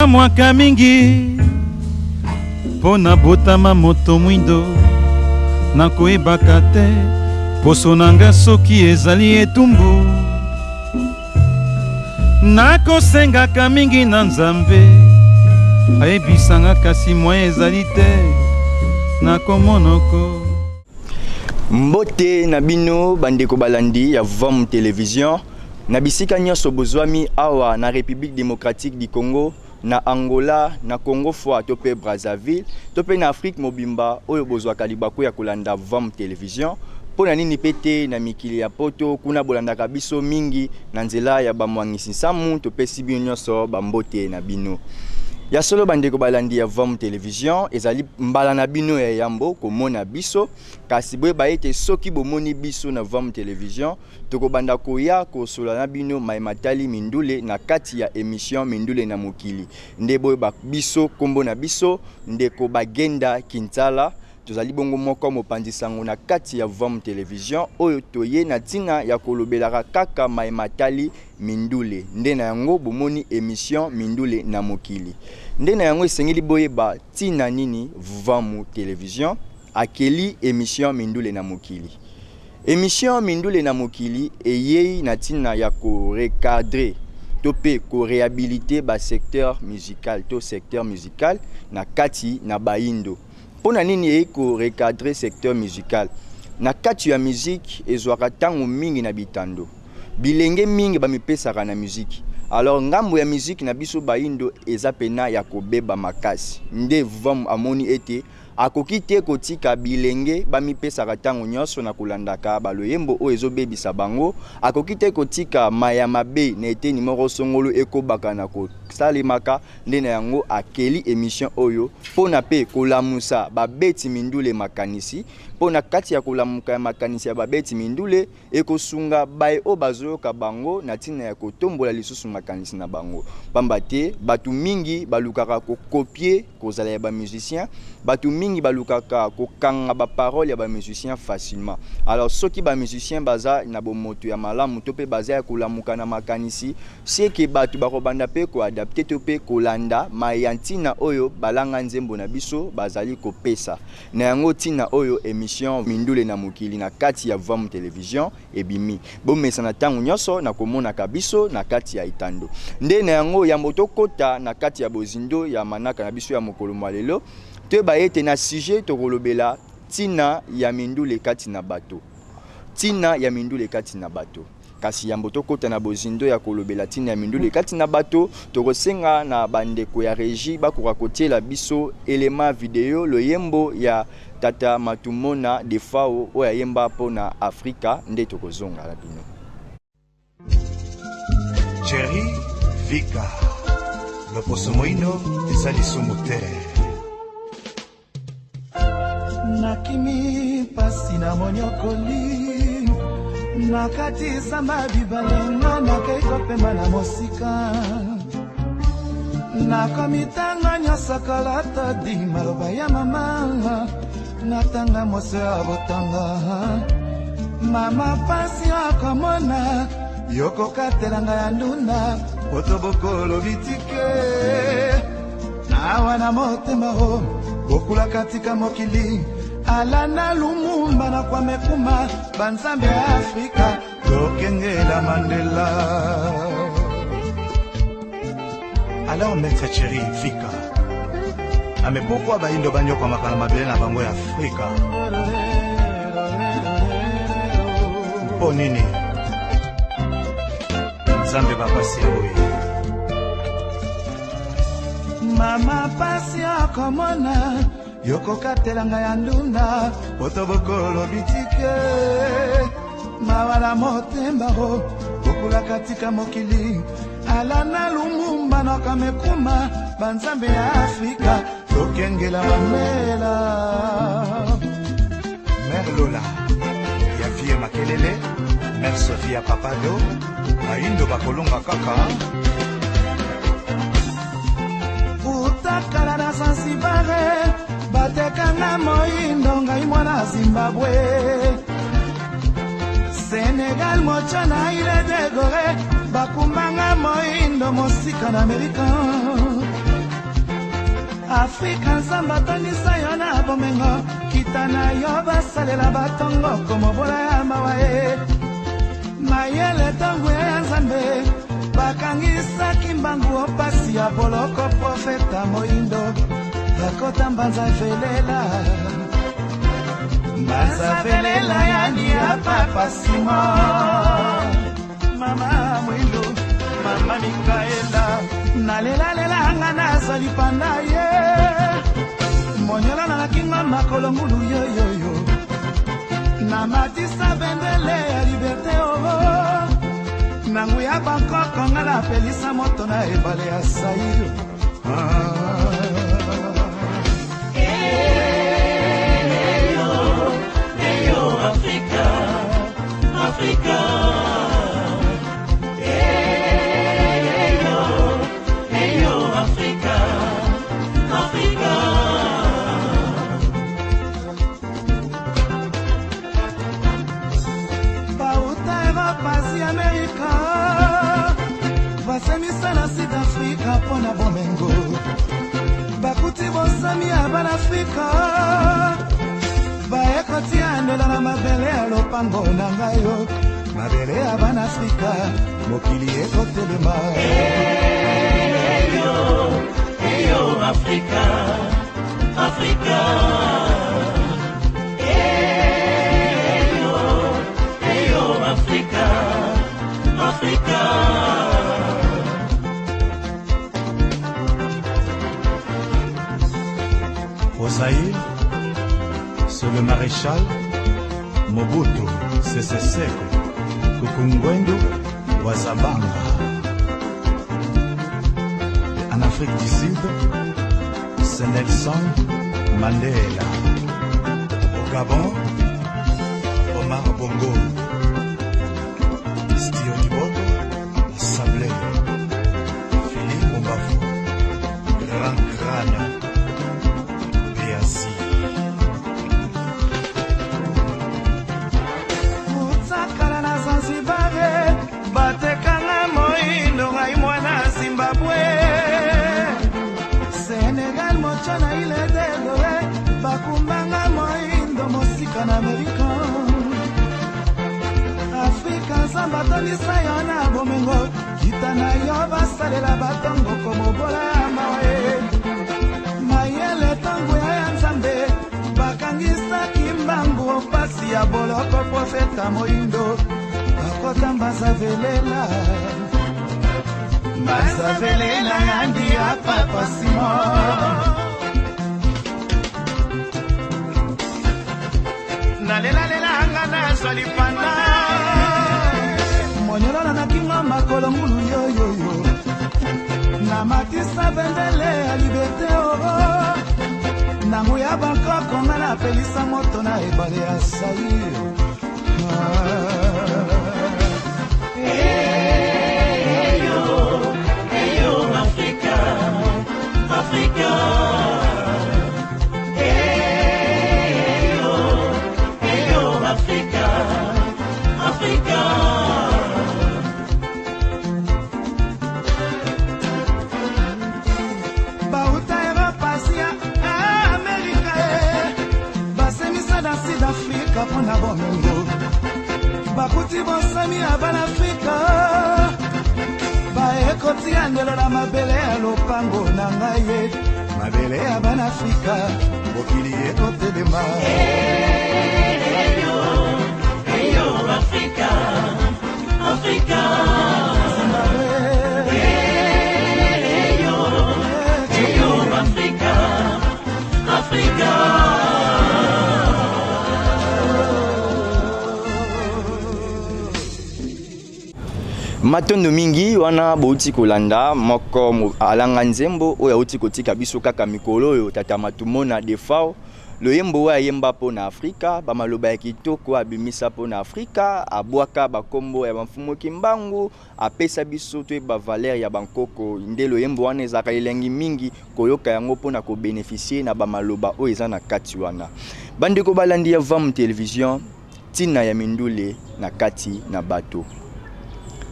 Nakamwaka mingi mpo nabotama moto mwindo, nakoyebaka te poso na nga soki ezali etumbu. Nakosengaka mingi na Nzambe ayebisa nga, kasi moyen ezali te nakomonoko. Mbote na bino bandeko balandi ya Vom Television na bisika nyonso bozwami awa na République démocratique du Congo, na Angola, na Congo fois to pe Brazzaville, to pe na Afrique mobimba oyo bozwaka libaku ya kolanda Vom Television. Mpo na nini pe te na mikili ya poto kuna bolandaka biso mingi na nzela ya bamwangisi nsamu, topesi bino nyonso bambote na bino. Ya solo bandeko balandi ya Vom Television, ezali mbala na bino ya yambo komona biso, kasi boyeba ete soki bomoni biso na Vom Television, tokobanda koya kosolola na bino maye matali mindule na kati ya emission Mindule na mokili. Nde boyeba biso kombo na biso ndeko Bagenda Kinsala, tozali bongo moko mopanzi sango na kati ya Vom Television oyo toye na ntina ya kolobelaka kaka maye matali mindule. Nde na yango bomoni emission Mindule na mokili. Nde na yango esengeli boyeba ntina nini Vom Television akeli emission Mindule na mokili. Emission Mindule na mokili eyei na ntina ya ko recadrer to pe ko rehabiliter ba secteur musical to secteur musical na kati na bayindo. Mpo na nini eyei ko recadrer secteur musical? Na kati ya musique ezwaka tango mingi na bitando. Bilenge mingi bamipesaka na musique. Alors ngambo ya musique na biso bayindo eza pena ya kobeba makasi. Nde Vom amoni ete akoki te kotika bilenge bamipesaka ntango nyonso na kolandaka baloyembo oyo ezobebisa bango. Akoki te kotika maya mabe na eteni moko songolo ekobaka na kosalemaka. Nde na yango akeli emission oyo mpo na mpe kolamusa babeti mindule makanisi, mpo na kati ya kolamuka ya makanisi ya babeti mindule ekosunga baye oyo bazoyoka bango na ntina ya kotombola lisusu makanisi na bango. Pamba te bato mingi balukaka kokopie kozala ya ba musiciens, bato mingi balukaka kokanga ba parole ya ba musiciens facilement. Alors soki ba musiciens baza na bomoto ya malamu to pe baza ya kolamuka na makanisi, c'est que bato bakobanda pe ko adapter to pe kolanda maye ya ntina oyo balanga nzembo na biso bazali kopesa. Na yango ntina oyo emission Mindule na mokili na kati ya Vam Television ebimi. Bomesana ntango nyonso na komonaka biso na kati ya etando. Nde na yango yambo tokota na kati ya bozindo ya manaka na biso ya mokolo mwa lelo, toyeba ete na sujet tokolobela ntina ya mindule kati na bato. Ntina ya mindule kati na bato. Kasi yambo tokota na bozindo ya kolobela ntina ya mindule kati na bato, tokosenga na bandeko ya regie bakoka kotiela biso elema video loyembo ya Tata Matumona Defao oyo ayemba mpo na Afrika, nde tokozonga na bino. Jerry Vika, loposo moindo eza lisumu te. Nakimi mpasi na monyokoli na kati zamba bibale, nga nakei kopema na mosika, nakomi ntango nyonso kolata di maloba ya mama, natanga moso ya botanga mama, mpasi okomona yokokatelanga ya ndunda poto bokolo bitike awa na motema o bokulaka tika mokili alana Lumumba na Kwame Nkrumah, banzambe ya Afrika, tokengela Mandela. Alors maître Thierry Vika, ame pourquoi bayindo banyokwamaka na mabele na bango ya Afrika? Mpo nini Nzambe bapasi ya boye? Mama pasi okomona yokokatelanga ya ndunda poto bokolo bitike mawa na motema o bokulaka tika mokili alana Lumumba na Kamekuma, banzambe ya Afrika, tokengela Mandela. Mère Lola ya vie Makelele, Mère Sophie ya Papado, bayindo bakolonga kaka. Utakala na Zanzibare batekanga moyindo, ngai mwana Zimbabwe, Senegal mocha na ile de Gore bakumbanga moyindo mosika na Amerika. Afrika Nzambe atondisa yo na bomengo, kita na yo basalela batongo komobola ya mawa ye. Mayele ntango ya Nzambe bakangisaki mbangu opasi ya boloko profeta moindo bakota mbanza velela mbanza velela yani ya papa Simon mama mwindo mama mikaela nalelalela nga nazali panda ye monyola nalaki nga makolo ngulu yoyoyo namatisa bendele ya liberte oo oh. na nguya bankoko nga napelisa moto na ebale ya saio ah. Africa, Africa. Hey, yo, hey, yo, Africa, Africa. Bauta Europe, Asie, Amerika basemisa na Sud Afrika mpo na bomengo bakuti bosami ya bana Afrika baye kotia ndela na mabele ya lopango na ngai yo mabele ya bana Afrika mokili ekotelema. Eyo, eyo Afrika, Afrika. Eyo, eyo Afrika, Afrika. Au Zaïre, c'est le maréchal Mobutu Sese Seko Kuku Ngbendu Wazabanga. En Afrique du Sud, c'est Nelson Mandela. Au Gabon, Omar Bongo. Stio Diboko, Sablé. Philippe Mobafo, Grand Crâne, Béassi. Utakala na Zanzibar, batekanga moindo ngai mwana Zimbabwe. Senegal mocho na ile deloe, bakumbanga moindo mosika na Amerika. Afrika Nzambe atondisa yo na bomengo, kita na yo basalela batongo komobola ya mawa ye. Mayele ntango ya Nzambe bakangisaki mbangu mpasi ya boloko profeta moindo bakota mbanza velela mbanza velela yandi ya papa Simon. Nalelalela nga nazwa lipanda monyolola nakinga makolo ngulu yoyoyo namatisa bendele ya liberte oo na nguya bankoko nga napelisa moto na ebale ya sair. Eyo, eyo Afrika, Afrika. Eyo, eyo Afrika, Afrika. Bauta Europe, Asia, Amerika, basemisa na Sud Afrika mpo na bomengo bakuti bosami ya bana Afrika bayekotia ndelo na mabele ya lopango na ngai ye mabele ya bana Afrika mokili ekotelema. Eyo, eyo Afrika, Afrika. Zimbabwe. Eyo, eyo Afrika, Afrika. Matondo mingi wana bouti kolanda moko alanga nzembo oyo auti kotika biso kaka mikolo oyo, tata Matumona Defao. Loyembo oyo ayemba mpo na Afrika, bamaloba ya kitoko abimisa mpo na Afrika, abwaka bakombo ya bamfumu Kimbangu, apesa biso toyeba valeur ya bankoko. Nde loyembo wana ezalaka elengi mingi koyoka yango mpona kobénéficier na bamaloba oyo eza na kati wana. Bandeko balandi ya Vam Télévision, ntina ya mindule na kati na bato,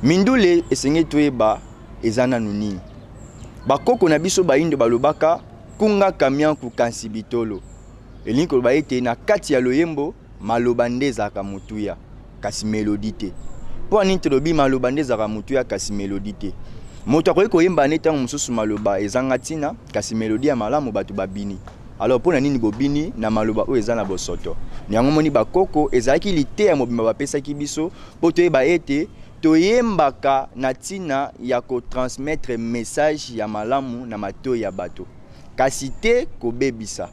mindule esengeli toyeba eza nanu nini. Bakoko na biso bayindo balobaka. Kunga kamianku kasi bitolo. Elingi koloba ete na kati ya loyembo, maloba nde ezalaka motuya, kasi melodie te. Mpo na nini tolobi maloba nde ezalaka motuya kasi melodie te? Moto akoki koyemba nde ntango mosusu maloba ezanga ntina, kasi melodie ya malamu bato babini. Alors mpo na nini bobini na maloba oyo eza na bosoto? Na yango omoni bakoko ezalaki liteya mobimba bapesaki biso mpo toyeba ete toyembaka na ntina ya ko transmettre message ya malamu na matoyi ya bato, kasi te kobebisa.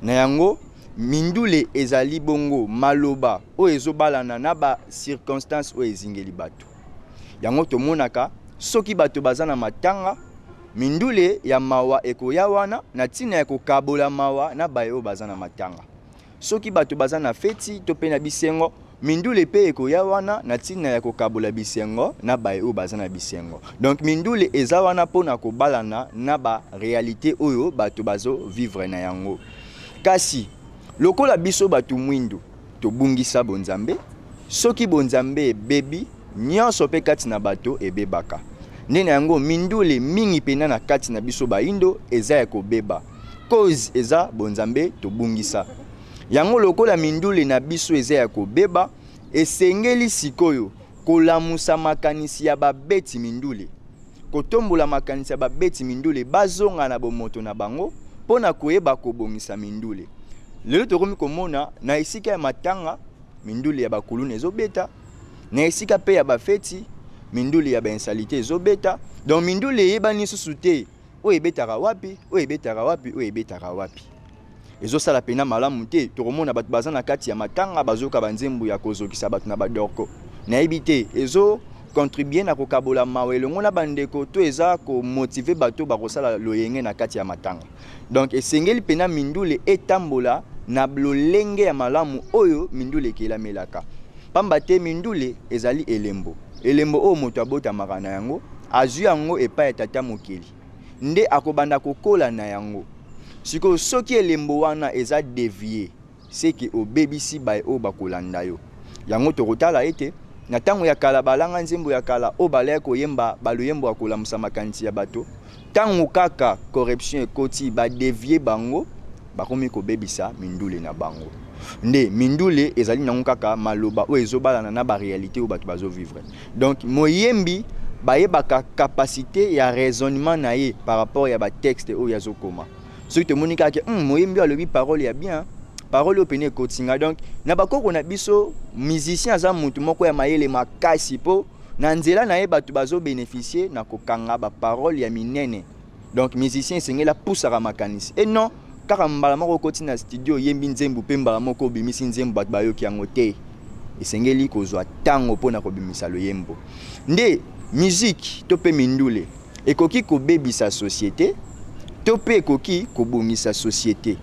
Na yango, mindule ezali bongo maloba oyo ezobalana na ba circonstances oyo ezingeli bato. Yango tomonaka soki bato baza na matanga, mindule ya mawa ekoya wana na ntina ya kokabola mawa na baye oyo baza na matanga. Soki bato baza na feti to mpe na bisengo, mindule mpe ekoya wana na ntina ya kokabola bisengo na baye oyo baza na bisengo. Donc mindule eza wana mpo na kobalana na ba realites oyo bato bazo vivre na yango. Kasi lokola biso bato mwindu tobungisa bonzambe, soki bonzambe ebebi, nyonso mpe kati na bato ebebaka. Nde na yango mindule mingi mpena na kati na biso baindo eza ya kobeba. Cause eza bonzambe tobungisa. Yango lokola mindule na biso eza ya kobeba, esengeli sikoyo kolamusa makanisi ya babeti mindule, kotombola makanisi ya babeti mindule bazonga na bomoto na bango mpo na koyeba kobongisa mindule. Lelo tokomi komona na esika ya matanga mindule ya bakuluna ezobeta, na esika mpe ya bafeti mindule ya bainsalite ezobeta. Donc mindule eyebani lisusu te oyo ebetaka wapi, oyo ebetaka wapi, oyo ebetaka wapi. Ezosala pena malamu te. Tokomona bato baza na kati ya matanga bazoyoka banzembo ya kozokisa bato na badorko. Nayebi te ezo contribuer na kokabola mawa elongo na bandeko to eza komotive bato bakosala loyenge na kati ya matanga. Donc esengeli pena mindule etambola na lolenge ya malamu oyo mindule ekelamelaka. Pamba te mindule ezali elembo, elembo oyo moto abotamaka na yango, azwi yango epai ya Tata Mokeli, nde akobanda kokola na yango. Sikoyo soki elembo wana eza devier, ce que obebisi baye oyo bakolanda yo. Yango tokotala ete na tango ya kala balanga nzembo ya kala oyo balaki koyemba ba loyembo ya kolamusa makanisi ya bato, tango kaka corruption ekoti ba devier bango, bakomi kobebisa mindule na bango. Nde mindule ezali nango kaka maloba oyo ezobalana na ba realite oyo bato bazo vivre. Donc moyembi bayebaka capacite ya raisonnement na ye par rapport ya ba texte oyo azokoma. Soki tomoni kaka ke moyembi oyo alobi parole ya bien, parole oyo pene ekoti nga. Donc na bakoko na biso musicien aza mutu moko ya mayele makasi po na nzela na ye bato bazo beneficier na kokanga ba parole ya minene. Donc musicien esengeli apusaka makanisi et non kaka mbala moko okoti na studio oyembi nzembo pe mbala moko obimisi nzembo bato bayoki yango te. Esengeli kozwa tango mpo na kobimisa loyembo. Nde musique to pe mindule ekoki kobebisa societe to pe ekoki kobongisa societe.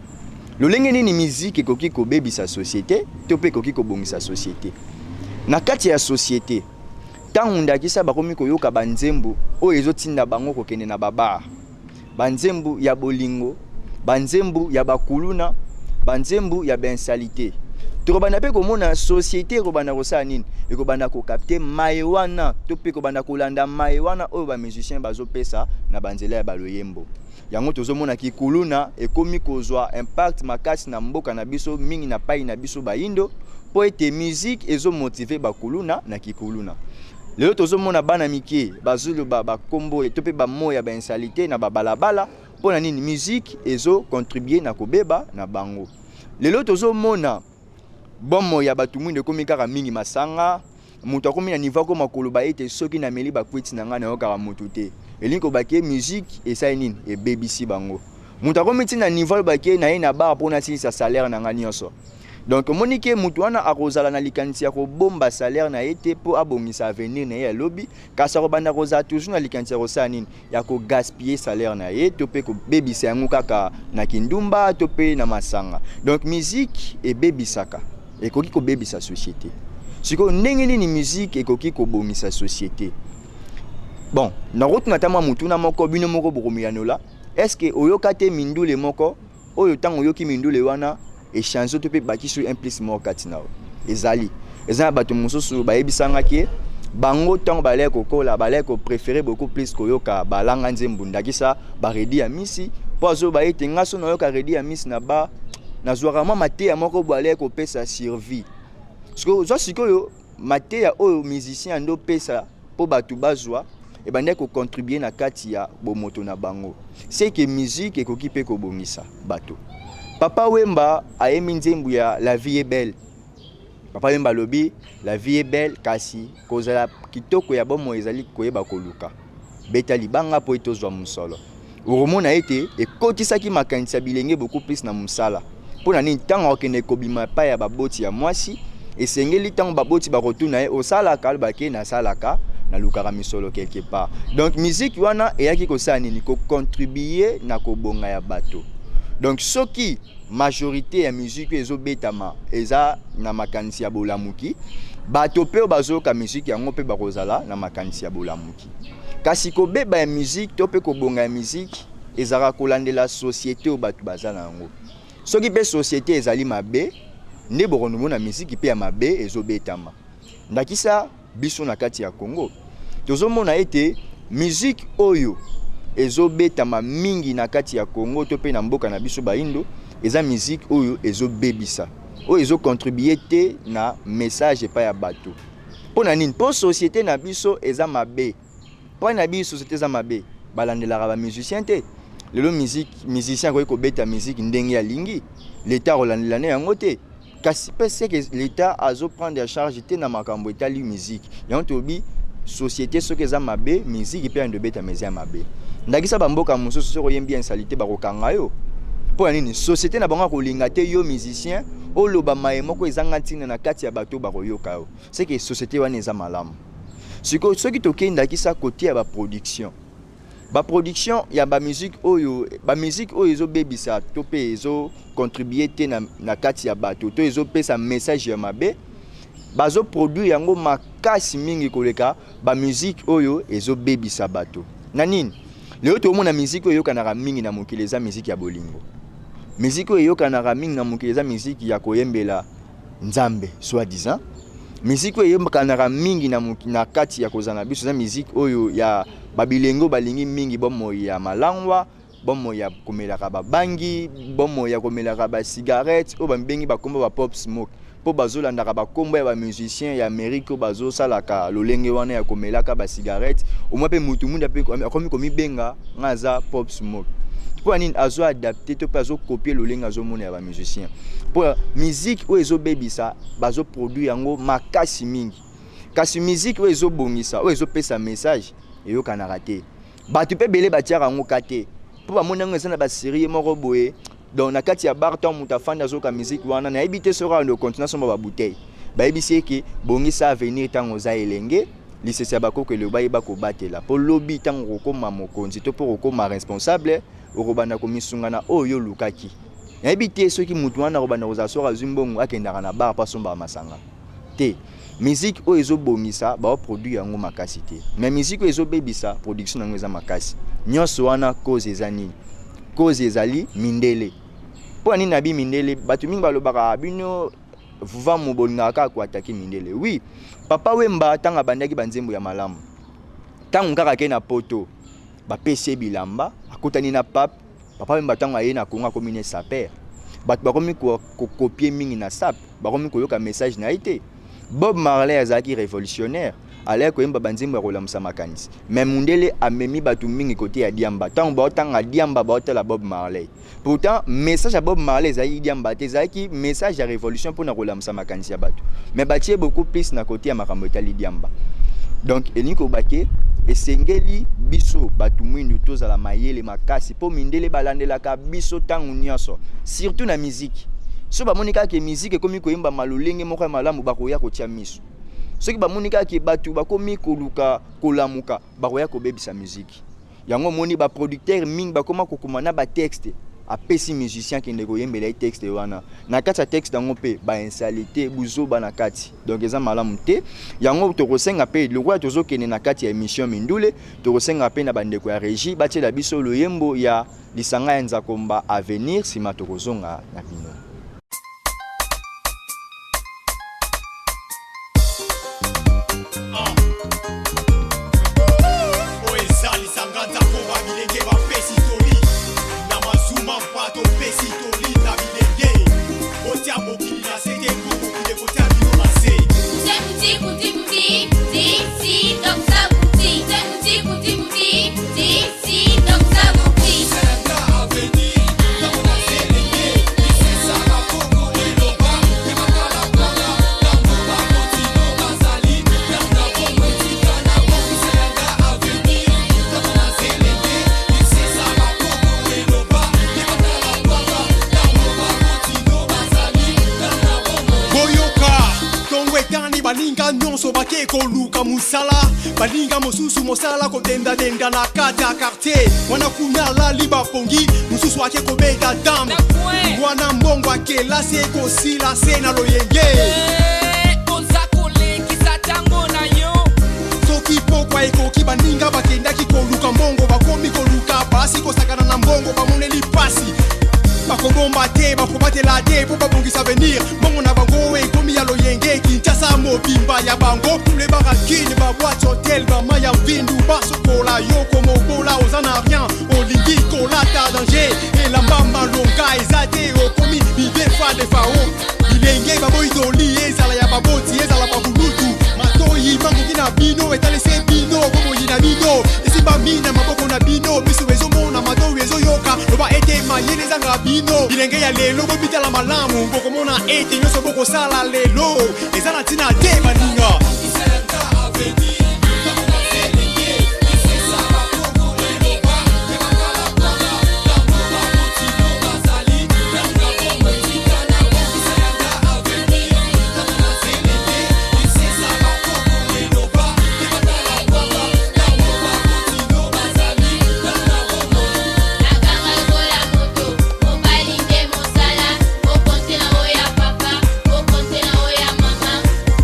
Lolenge nini musique ekoki kobebisa societe to pe ekoki kobongisa societe? Na kati ya societe, tango ndakisa bakomi koyoka ba nzembo oyo ezotinda bango kokende na ba bar, ba nzembo ya bolingo, ba nzembo ya ba kuluna, ba nzembo ya ba insalite, tokobanda pe komona societe ekobanda kosala nini? Ekobanda ko capter maye wana to pe ekobanda kolanda maye wana oyo ba musiciens bazopesa na ba nzela ya ba loyembo. Yango tozomona kikuluna ekomi kozwa impact makasi na mboka na biso, mingi na payi na biso bayindo, po ete musique ezo motiver ba kuluna na kikuluna. Lelo tozomona bana mike bazoloba ba kombo to pe ba mots ya ba insalite na ba balabala, po na nini? Musique ezo contribuer na kobeba na bango. Lelo tozomona bomoi ya bato mwindo ekomi kaka mingi masanga. Moto akomi na niveau akoma koloba ete soki nameli ba kwiti na ngai nayokaka moto te. Elingi koloba ke musique esali nini? Ebebisi bango. Moto akomi ti na niveau aloba ke naye na bar mpo nasilisa salaire na ngai nyonso. Donc omoni ke moto wana akozala na likanisi ya kobomba salaire na ye te mpo abongisa avenir na ye ya lobi, kasi akobanda kozala toujours na likanisi ya kosala nini? Ya ko gaspiller salaire na ye to mpe kobebisa yango kaka na kindumba to mpe na masanga. Donc musique ebebisaka, ekoki kobebisa société. Sikoyo ndenge nini musique ekoki kobongisa société? Bon, nakotuna ata mwa motuna moko, bino moko bokomiyanola. Est-ce que oyoka te mindule moko oyo ntango oyoki mindule wana echange to mpe ebakisi un plus moko kati na yo? Ezali eza na bato mosusu bayebisanga ke bango ntango balaki kokola balaki kopréféré beaucoup plus koyoka balanga nzembo, ndakisa baredi ya misi. Mpo azoba ete nga so nayoka Reddy Amisi na ba nazwaka mwa mateya moko boye aleki kopesa survie. Sikoyo zwa sikoyo mateya oyo musicien ando opesa mpo bato bazwa ebandaki kocontribue na kati ya bomoto na bango. C'est que musique ekoki mpe kobongisa bato. Papa Wemba ayembi nzembo ya La vie est belle. Papa Wemba alobi la vie est belle, kasi kozala kitoko ya bomoi ezali koyeba koluka. Beta libanga mpo ete ozwa mosolo. Okomona ete ekotisaki makanisi ya bilenge beaucoup plus na mosala. Mpo na nini? Ntango akokende kobima epai ya baboti ya mwasi, esengeli ntango baboti bakotuna ye osalaka, aloba ke nasalaka, nalukaka misolo quelque part. Donc musique wana eyaki kosala nini? Kocontribuer na kobonga ya bato. Donc soki majorite ya musique oyo ezobetama eza na makanisi ya bolamuki, bato mpe oyo bazoyoka musique yango mpe bakozala na makanisi ya bolamuki. Kasi kobeba ya musique to mpe kobonga ya musique ezalaka kolandela société oyo bato baza na yango. Soki mpe société ezali mabe, nde bokonomona musique mpe ya mabe ezobetama. Ndakisa biso na kati ya Congo tozomona ete musique oyo ezobetama mingi na kati ya Congo to mpe na mboka na biso baindo eza musique oyo ezobebisa, oyo ezocontribue te na message epai ya bato. Mpo na nini? Mpo société na biso eza mabe. Mpo na biso société eza mabe, balandelaka ba musicien te. Lelo musique, musicien akoki kobeta musique ndenge alingi, l'État akolandela ne yango te. Kasi mpe c'est que l'État azo prendre en charge te na makambo etali musique. Yango tobi société soki eza mabe, musique mpe yando ebetama eza ya mabe. Ndakisa bamboka mosusu soki oyembi insalite bakokanga yo. Mpo na nini? Société na bango akolinga te yo musicien oloba maye moko ezanga ntina na kati ya bato bakoyoka yo. C'est que société wana eza malamu. Sikoyo soki tokei ndakisa kote ya baproduction, baproduction ya bamusique oyo, bamusique oyo ezobebisa to mpe ezocontribue te na kati ya bato to ezopesa message ya mabe, bazoproduire yango makasi mingi koleka bamusique oyo ezobebisa bato. Na nini? Lelo tokomona musique oyo eyokanaka mingi na mokili eza musique ya bolingo. Musique oyo eyokanaka mingi na mokili eza musique ya koyembela Nzambe soi-disant. Musique oyo eyokanaka mingi na kati ya kozala na biso eza musique oyo ya babilenge oyo balingi mingi bomoi ya malangwa, bomoi ya komelaka babangi, bomoi ya komelaka basigarete oyo bamibengi bakombo ba pop smoke, mpo bazolandaka bakombo ya bamusicien ya Amerique oyo bazosalaka lolenge wana ya komelaka basigarete. Omwa mpe mutu mwinda mpe akomi komibenga nga aza pop smoke. Mpo ya nini? Azo adapte to mpe azokopie lolenge azomona ya bamusicien. Mpo musique oyo ezobebisa bazoproduire yango makasi mingi, kasi musique oyo ezobongisa, oyo ezopesa message eyokanaka te. Bato mpe ebele batiaka yango ka te mpo bamoni yango eza na baserie moko boye. Donc na kati ya bar ntango moto afandi azoyoka musique wana, nayebi te soki awa continue asomba babouteille. Bayebisi eke bongisa avenir ntango oza elenge, lisese ya bakoko eloba yeba kobatela mpo lobi ntango okokoma mokonzi to mpo okokoma responsable okobanda komisunga na oyo yo olukaki. Nayebi te soki motu wana akobanda kozala soki azwi mbongo akendaka na bar mpo asombaka masanga te. Musique oyo ezobongisa baoproduire yango makasi te, mais musique oyo ezobebisa production yango eza makasi. Nyonso wana cause eza nini? Cause ezali mindele. Mpo na nini nabi mindele? Bato mingi balobaka bino vuvamu bolingaka kaka koatake mindele. Oui, Papa Wemba ntango abandaki banzembo ya malamu, ntango kaka ake na poto bapesi ye bilamba, akutani na pape. Papa Wemba ntango aye na Congo akomi ne saper, bato bakomi kokopie mingi na sap, bakomi koyoka message na ye te. Bob Marley azalaki révolutionnaire, alaki koyemba banzembo ya kolamusa makanisi, mais mundele amemi bato mingi kote ya diamba. Ntango baotanga diamba baotala Bob Marley, pourtant message ya Bob Marley ezalaki diamba te, ezalaki message ya révolution mpona kolamusa makanisi ya bato, mais batie beaucoup plus na kote ya makambo etali diamba. Donc elingi koloba ke esengeli biso bato mwindu tozala mayele makasi, mpo mindele balandelaka biso ntango nyonso, surtout na miziki. So bamoni kaka ke miziki ekomi koyembama lolenge moko ya malamu, bakoya kotia miso. Soki bamoni kaka ke bato bakomi koluka kolamuka, bakoya kobebisa miziki. Yango omoni baproducteur mingi bakoma kokoma na batexte, apesi musicien akende koyembela ye texte wana. Na kati ya texte yango mpe bainsalite buzoba na kati, donc eza malamu te. Yango tokosenga mpe lokola tozokende na kati ya émission Mindule, tokosenga mpe na bandeko ya régie batiela biso loyembo ya lisanga ya Nzakomba Avenir, nsima tokozonga na bino. Oyo eza lisanga Nzakomba, bilenge bapesi toli na Baninga nyonso bake koluka mosala, baninga mosusu mosala kodendadenda na kati ya quartier wana. Kuna alali bapongi, mosusu ake kobeta dame wana, mbongo akelasi ekosila se na loyenge. Oza kolekisa ntango na yo. Soki pokwa ekoki, baninga bakendaki koluka mbongo bakomi koluka basi, kosakana na mbongo. Bamoneli pasi, bakobomba te, bakobatela te mpo babongisa avenir. Mbongo na bango ekomi ya loyenge. Kinshasa mobimba ya bango, tule barakine, baboîte, hôtel, bama ya mvindu basokola. Yo komobola, oza na rien, olingi kolata danger, elamba malonga eza te, okomi bibefa defao. Bilenge baboyi toli, ezala ya baboti, ezala bakulutu. Matoyi makoki na bino etalese bino, bomoi na bino esimbami na maboko na bino. Miso ezomona, matoyi ezoyoka, loba ete mayele ezanga bino. Bilenge ya lelo, bobitala malamu, bokomona ete nyonso bokosala lelo eza na ntina te, baninga. Nakanga lokola moto mobali nde mosala, okonte na oyo ya papa, okonte na oyo ya mama.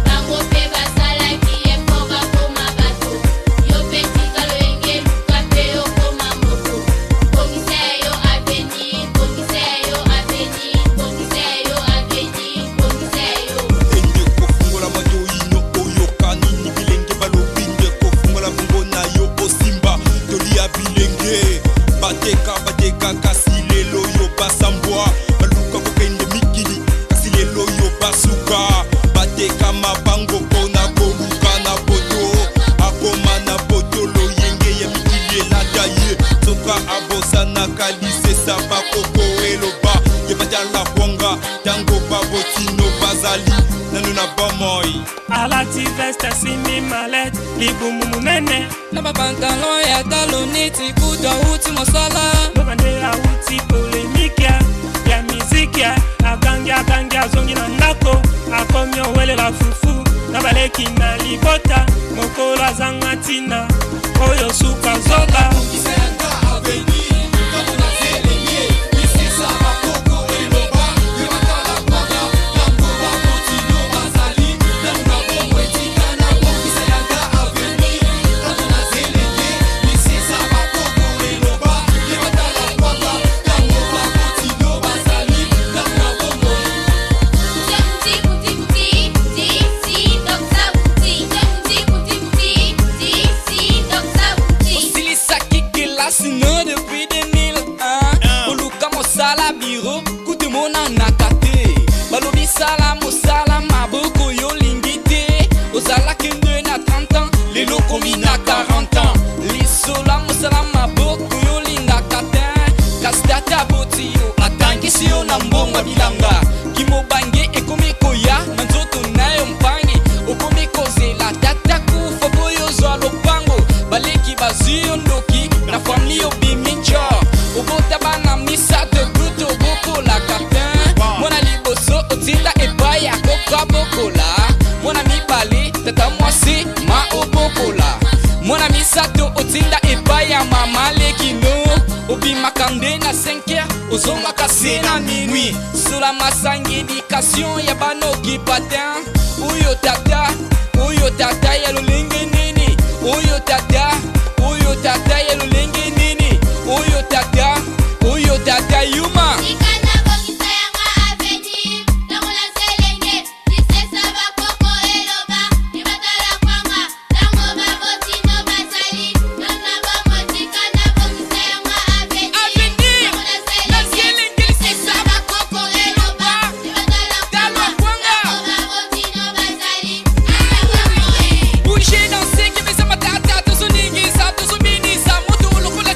Bango mpe basalaki effort bakoma bato. Yo mpe tika loyenge, luka mpe okoma moto. Bongisa ya yo avenir, bongisa ya yo avenir, bongisa ya yo avenir, bongisa ya yo. Ende kofungola matoi no oyoka nini bilenge balobi. Nde kofungola bongo na yo osimba toli ya bilenge. Bateka bateka, kasi lelo yo basambwa. Baluka kokende mikili, kasi lelo yo basuka. Bateka mabango mpona koluka na poto. Akoma na poto, loyenge ya mikili elata ye. Soka abosanaka lisesa bakoko eloba ye batala kwanga ntango babotino bazali nano na bomoi. Alati veste, asimbi mallette, libumu monene na bapantalon ya talo neti kutu awuti mosala. Loba nde awuti polémique ya miziki. Agangi agangi, azongi na ndako, akomi owelela fufu na baleki na libota. Mokolo azanga ntina, oyo suka zoba. Osilisaki kelasi no depuis 2001, oluka mosala biro kutu emonanaka te. Balobi sala mosala maboko, yo olingi te. Ozalaki nde na 30 ans, lelo okomi na 40 ans. Lisola mosala maboko yo olingaka te, kasi tata aboti yo, atangisi yo na mbongo ya bilanga. Kimobange ekomi koya na nzoto na yo mpangi, okomi kozela tata kufa po yozwa lopango. Baleki bazwi yo ndoki na famille, obimi njor. Obota bana misato, kutu obokolaka te. Mwana liboso otinda epai ya koka bokola, mwana mibale tata mwasi ma obokola, mwana misato otinda epai ya mama lekino. Obimaka nde na 5 heures, ozongaka se na minuit. Sola masangi, éducation ya bana okipa te. Oyo tata, oyo tata ya lolenge nini? Oyo tata, oyo tata ya lolenge nini? Oyo tata, oyo tata yuma. Tikana bongisa yanga avenir, ntango selenge lisesa bakoko eloba libatala kwanga ntango babotino bazali nano bongo. Tikana bongisa yanga avenir, ntango selenge lisesa bakoko eloba libatala kwanga ntango babotino bazali nano bongo. Bouger, danser, kimisa matata, tozoningisa, tozobinisa moto lokola.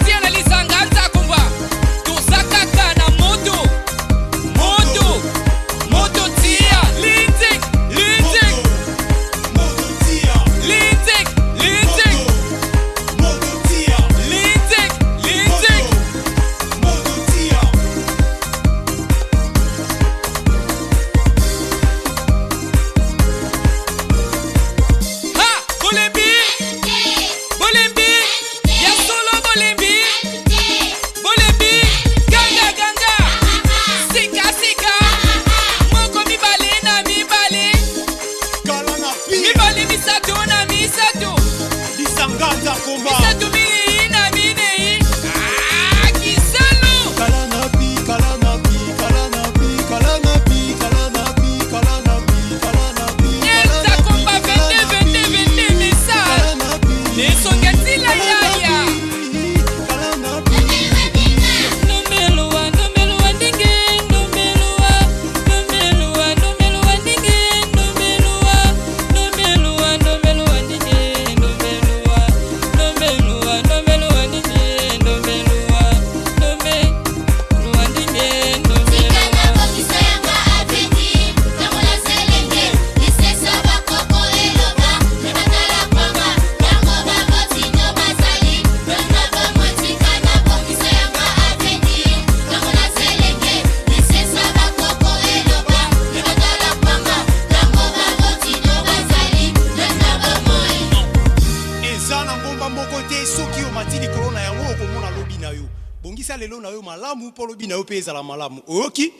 malamu mpo lobi na yo mpe ezala malamu. Oyoki?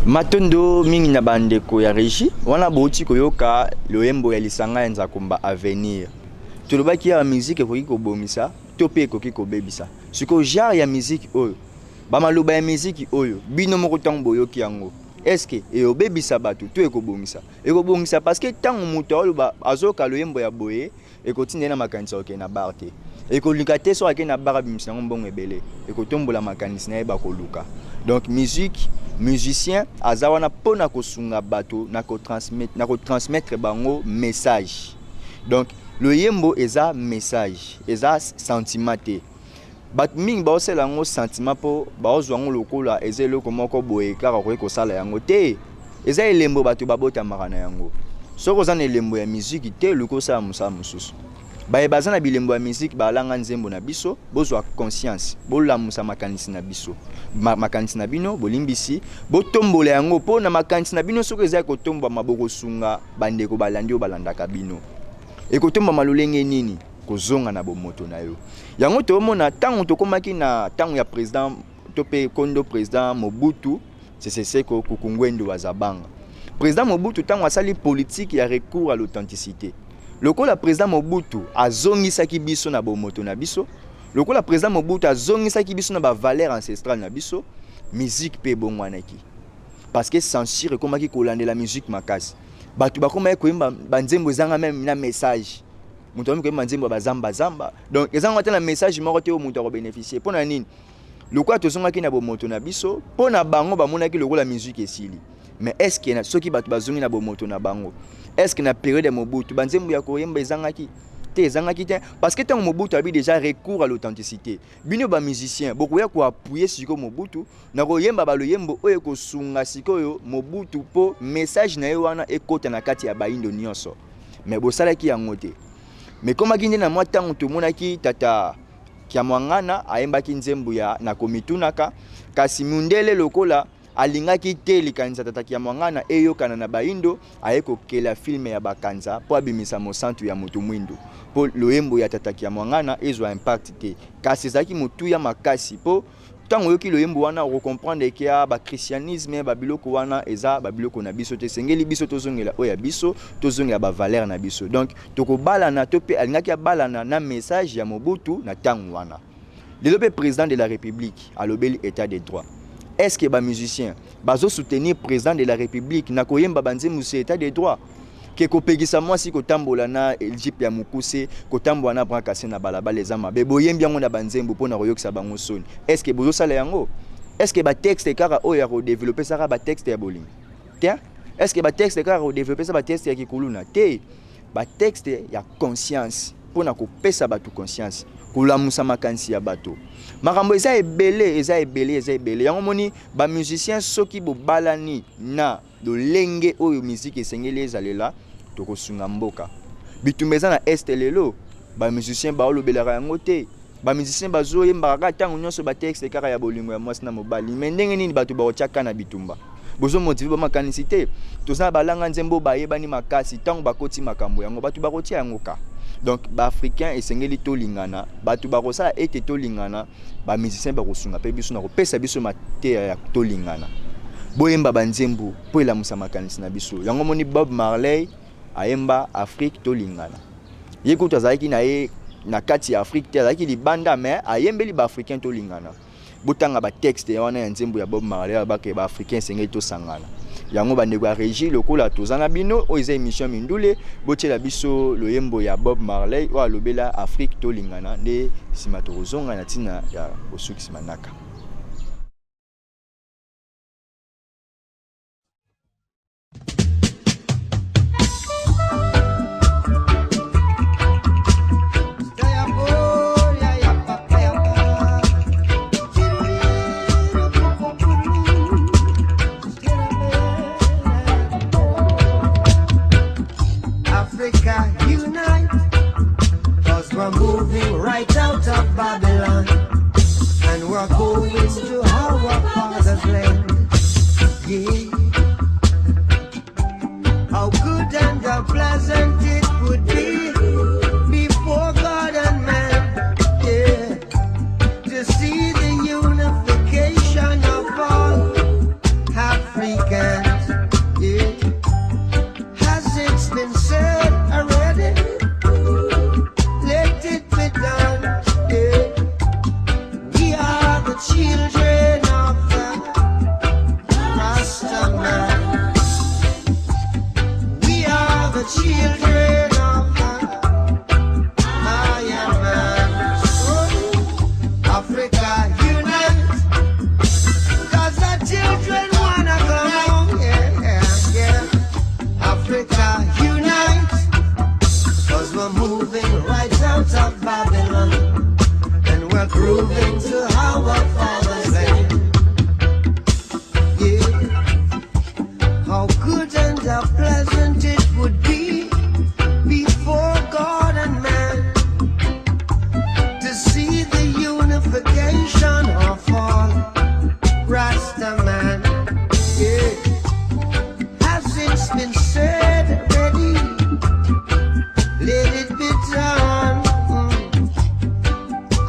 Matondo mingi na bandeko ya regie wana. Bouti koyoka loyembo ya lisanga ya Nzakomba Avenir. Tolobaki ya musique ekoki kobomisa to mpe ekoki kobebisa. Sikoyo genre ya musique oyo, bamaloba ya miziki oyo, bino moko ntango boyoki yango, eske eyobebisa bato to ekobongisa? Ekobongisa, parce que ntango moto aoloba, azoyoka loyembo ya boye, ekotinda ye na makanisi akokende na bar te, ekoluka te. Soki akende na bar, abimisa yango mbongo ebele, ekotombola makanisi na ye, bakoluka. Donc musique, musicien aza wana mpona kosunga bato na kotransmettre bango message. Donc loyembo eza message, eza sentiment te. Bato mingi baosala yango sentiment mpo baozwa yango lokola eza eloko moko boye kaka. Okoki kosala yango te, eza elembo bato babotamaka na yango. Soki oza na elembo ya miziki te, luka osala mosala mosusu. Baye baza na bilembo ya miziki, balanga nzembo na biso, bozwa conscience, bolamusa makanisi na biso, makanisi na bino, bolimbisi, botombola yango mpo na makanisi na bino. Soki eza ya kotombwama, bokosunga bandeko balandi oyo balandaka bino. Ekotombama lolenge nini? Kozonga na bomoto na yo. Yango toomona ntango tokomaki na ntango ya président to mpe kondo président Mobutu Sese Seko Kuku Ngbendu wa Zabanga. Président Mobutu, ntango asali politique ya recours à l'authenticité, lokola président Mobutu azongisaki biso na bomoto na biso, lokola président Mobutu azongisaki biso na bavaleur ancestrale na biso, musique mpe ebongwanaki, parce que censure ekomaki kolandela musique makasi. Bato bakomaki koyemba banzembo ezanga même na message. Moto akomi koyemba nzembo ya bazambazamba, donc ezanga ata na message moko te oyo moto akobénéficie. Mpo na nini? Lokola tozongaki na bomoto na biso, mpo na bango bamonaki lokola musique esili. Mais est ce que soki bato bazongi na bomoto na bango, est ce que na période ya Mobutu banzembo ya koyemba ezangaki te? Ezangaki te, parce que ntango Mobutu abi déjà recours à l'authenticité, bino bamusicien bokoya koappuyer sikoyo Mobutu na koyemba baloyembo oyo ekosunga sikoyo Mobutu mpo message na ye wana ekota na kati ya bayindo nyonso. Mais bosalaki yango te. Mais ekomaki nde na mwa ntango tomonaki tata Kiamwangana ayembaki nzembo ya Nakomitunaka. Kasi mundele, lokola alingaki te likanisa tata Kiamwangana eyokana na bayindo, aye kokela film ya Bakanza mpo abimisa mosantu ya moto mwindu, mpo loyembo ya tata Kiamwangana ezwa impact te. Kasi ezalaki motuya makasi, mpo ntango oyoki loyembo wana, okocomprendre ke ya bachristianisme, babiloko wana eza babiloko na biso te. Esengeli biso tozongela oyo ya biso, tozongela bavaleur na biso. Donc tokobalana to mpe alingaki abalana na message ya Mobutu na ntango wana. Lelo mpe président de la République alobeli état de droit. Est ce que bamusicien bazosoutenir président de la République na koyemba banzembo sur état de droit, ke kopekisa mwasi kotambola na jupe ya mokuse, kotambola na bras cassé na balabala eza mabe? Boyembi yango na banzembo mpona koyokisa bango soni. Est ce que bozosala yango? Est ce que batexte kaka oyo ya kodévelopper saka batexte ya bolingo te? Est ce que batexte kaka kodévelopper sa batexte ya kikuluna te? Batexte ya conscience, mpona kopesa bato conscience, kolamusa makanisi ya bato. Makambo eza ebele, eza ebele, eza ebele. Yango moni bamusicien, soki bobalani na lolenge oyo miziki esengeli ezalela, tokosunga mboka. Bitumba eza na Est lelo, bamusicien baolobelaka yango te. Bamusicien bazoyembaka kaka ntango nyonso batexte kaka ya bolingo ya mwasi na mobali. Mais ndenge nini bato bakotiaka na bitumba? Bozomotiver bamakanisi te. Toza na balanga nzembo bayebani makasi. Ntango bakoti makambo yango, bato bakotia yango ka. Donc baafricain esengeli tolingana. Bato bakosala ete tolingana, bamusicien bakosunga mpe biso na kopesa biso mateya ya tolingana. Boyemba banzembo mpo elamusa makanisi na biso. Yango moni Bob Marley ayemba Afrique tolingana. Ye kutu azalaki na ye na kati ya Afrique te, azalaki libanda, mais ayembeli baafricain tolingana. Botanga batexte wana ya nzembo ya Bob Marley, alobaka baafricain esengeli tosangana. Yango bandeko ya régie, lokola toza na bino, oyo eza émission Mindule, botiela biso loyembo ya Bob Marley oyo alobela Afrique tolingana, nde nsima tokozonga na ntina ya kosukisa manaka. Africa unite, 'cause we're moving right out of Babylon and we're going Proving to our fathers land. Yeah. How good and how pleasant it would be before God and man to see the unification of all Rasta man. Yeah. Has it been said already? Let it be done.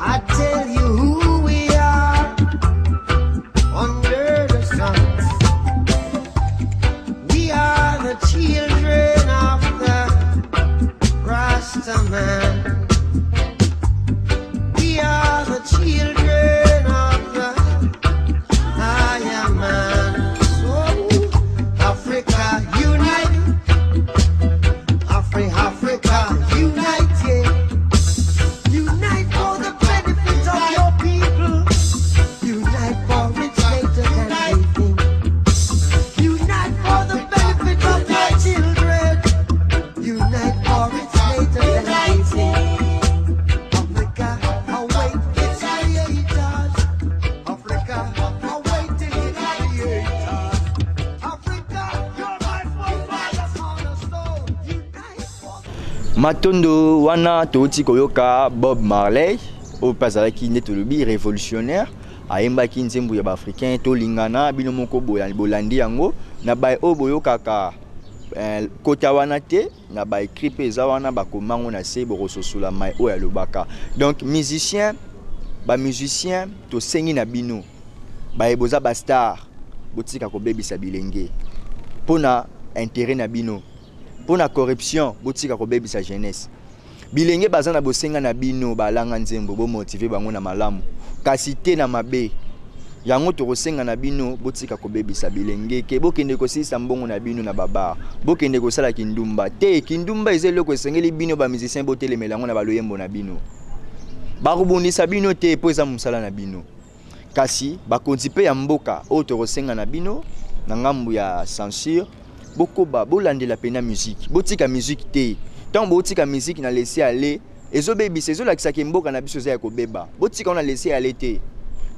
I tell you who we are under the sun. We are the children of the Rasta man. We are the children of the I am man. So Africa unite. Afri Africa unite. Yeah. Unite for the benefit of your people. Unite for it's later than they think. Unite for the benefit of your children. Unite for it's later than they think. Africa, await its creators. Africa, await its creators. Africa, your life will find us cornerstone. Unite for Matondo wana touti koyoka Bob Marley oyo mpe azalaki nde tolobi révolutionnaire, ayembaki nzembo ya baafricain tolingana bino moko bolandi yango na baye oyo boyokaka kota wana te na baécrit mpe eza wana bakomango na se bokososola mai oyo alobaka. Donc musicien, bamusicien, tosengi na bino baye boza bastar, botika kobebisa bilenge mpona intérêt na bino, mpona corruption. Botika kobebisa jeunesse. Bilenge baza na bosenga na bino balanga nzembo, bomotiver bango na malamu kasi te na mabe. Yango tokosenga na bino, botika kobebisa bilenge ke bokende kosilisa mbongo na bino na babar, bokende kosala kindumba te. Kindumba eza eloko esengeli bino bamusicien botelemela yango na baloyembo na bino. Bakobundisa bino te mpo eza mosala na bino. Kasi bakonzi mpe ya mboka oyo, tokosenga na bino na ngambu ya censure, bokoba bolandela pena musique. Botika musique te. Ntango botika musique na laisser aller, ezobebisa, ezolakisaka mboka na biso eza ya kobeba. Botika wana laisser aller te.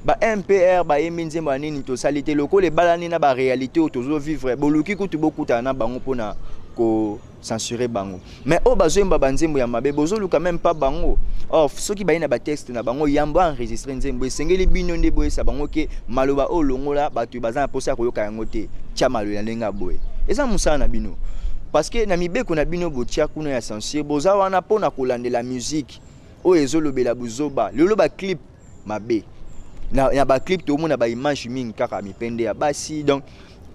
Ba MPR bayembi nzembo ya nini tosali te lokola ebalani na baréalité oyo tozovivre. Boluki kutu bokutana na bango mpona ko censurer bango, mais oyo bazoyemba banzembo ya mabe, bozoluka même pas bango. Or soki baye na batexte na bango yambo enregistre nzembo, esengeli bino nde boyesa bango ke maloba oyo longola, bato baza na mposa ya koyoka yango te, tia maloba na ndenge ya boye. Eza mosala na bino, parce que na mibeko na bino botia kuna ya censure, boza wana mpona kolandela musique oyo ezolobela buzoba. Lelo baclip mabe, na baclip tomona baimage mingi kaka mipende ya basi, donc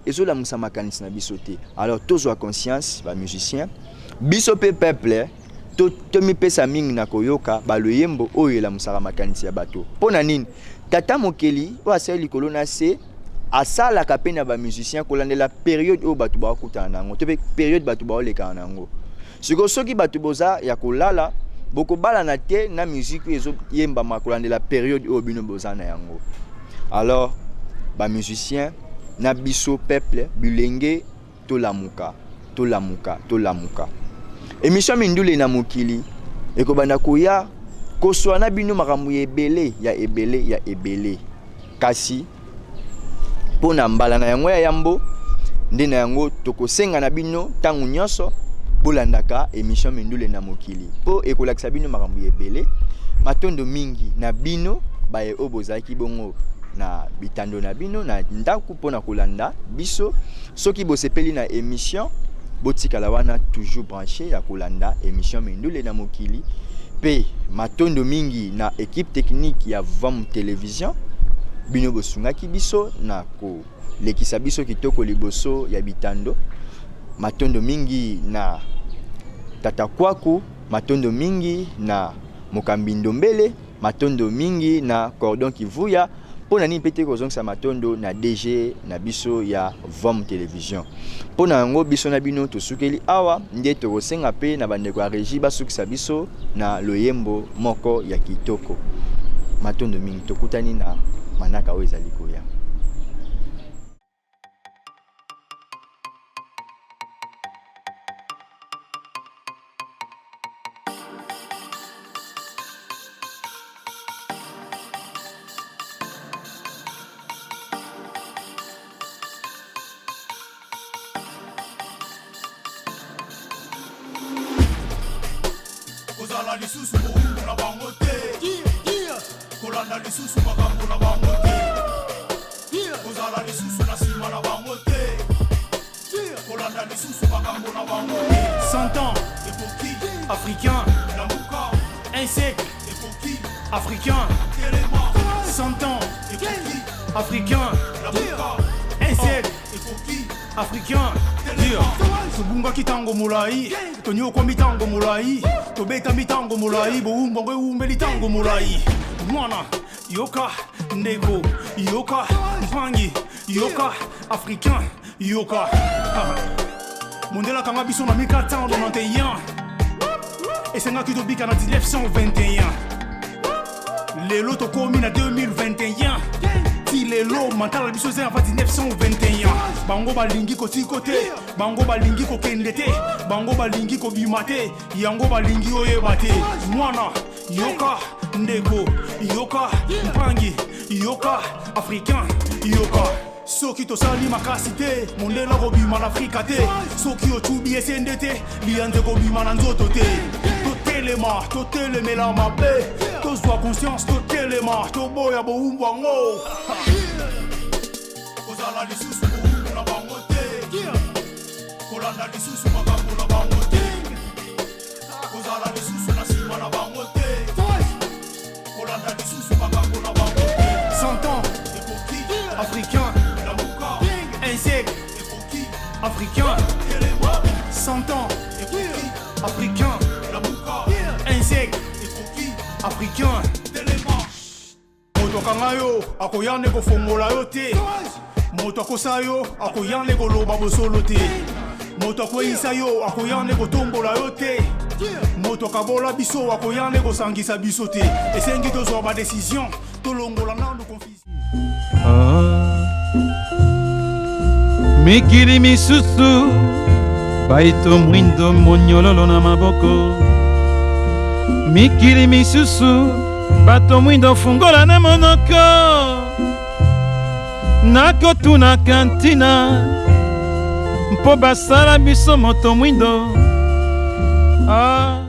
ezolamusa makanisi na biso te. Alors tozwa conscience, bamusicien, biso mpe peuple, tomipesa mingi na koyoka baloyembo oyo elamusaka makanisi ya bato. Mpo na nini? Tata mokeli oyo asali likolo na se asalaka mpe na bamusicien kolandela période oyo bato bakutana na yango to mpe période bato baolekana na yango. Sikoyo soki bato boza ya kolala, bokobalana te na musique oyo ezoyembama kolandela période oyo bino boza na yango. Alors bamusicien na biso peuple, bilenge, tolamuka, tolamuka, tolamuka. Émission Mindule na mokili ekobanda koya koswa na bino makambo ya ebele, ya ebele, ya ebele. Kasi mpo na mbala na yango ya yambo nde na yango, tokosenga na bino ntango nyonso bolandaka émission Mindule na mokili mpo ekolakisa bino makambo ya ebele. Matondo mingi na bino baye oyo bozalaki bongo na bitando na bino na ndako mpona kolanda biso. Soki bosepeli na émission, botikala wana toujours branché ya kolanda émission Mindule na mokili. Mpe matondo mingi na équipe technique ya Vam Télévision, bino bosungaki biso na kolekisa biso kitoko liboso ya bitando. Matondo mingi na tata Kwaku, matondo mingi na mokambi Ndombele, matondo mingi na Cordon Kivuya. Mpo na nini mpe te kozongisa matondo na DG na biso ya Vom Télévision? Mpo na yango, biso na bino tosukeli awa. Nde tokosenga mpe na bandeko ya régie basukisa biso na loyembo moko ya kitoko. Matondo mingi, tokutani na manaka oyo ezali koya. Kozala lisusu mowumbu na bango te. Kolanda lisusu makambo na bango te. Kozala lisusu na nsima na bango te. Kolanda lisusu makambo na bango te. 100 ans Ekoki. Africain. Lamuka. Un siècle. Ekoki. Africain. Telema. 100 ans. Ekoki. Africain. Lamuka. Un siècle. Ekoki. Africain. Tobungaki ntango molai, tonyokwami ntango molai, tobetami ntango molai, bowumbu yango ewumbeli ntango molai. Mwana yoka, ndeko yoka, mpangi yoka, africain yoka. Ah. Mondele akanga biso na 1491, esengaki tobika na 1921. Lelo tokomi na 2021, ti lelo mental na biso eza ya 1921. Bango balingi kotiko te, bango balingi kokende te, bango balingi kobima te, yango balingi oyeba te. Mwana yoka, ndeko yoka, mpangi yoka, africain yoka. Soki tosali makasi te, mondele akobima na Afrika te. Soki otubi esende te, liyanze kobima na nzoto te. Totelema, totelemela mabe, tozwa conscience, totelema, toboya bowumbu yango. Kozala lisusu mowumbu na bango te. Kolanda lisusu makambo na bango te. Kozala lisusu na nsima na bango te. Kolanda lisusu makambo na bango te. 100 ans. Ekoki. Africain. Lamuka. Un siècle. Ekoki. Africain. Telema. 100 ans. Ekoki. Africain. Lamuka. Un siècle. Ekoki. Africain. Telema. Moto akanga yo akoya nde kofongola yo te. Moto akosa yo akoya nde koloba bosolo te. Moto akweyisa yo akoya nde kotombola yo te. Moto akabola biso akoya nde kosangisa biso te. Esengi tozwa badecision, tolongola nanu confusion. Ah. Mikili misusu baito mwindo monyololo na maboko. Mikili misusu bato mwindo fungola na monoko. Nakotunaka ntina mpo basala biso moto mwindo. Ah.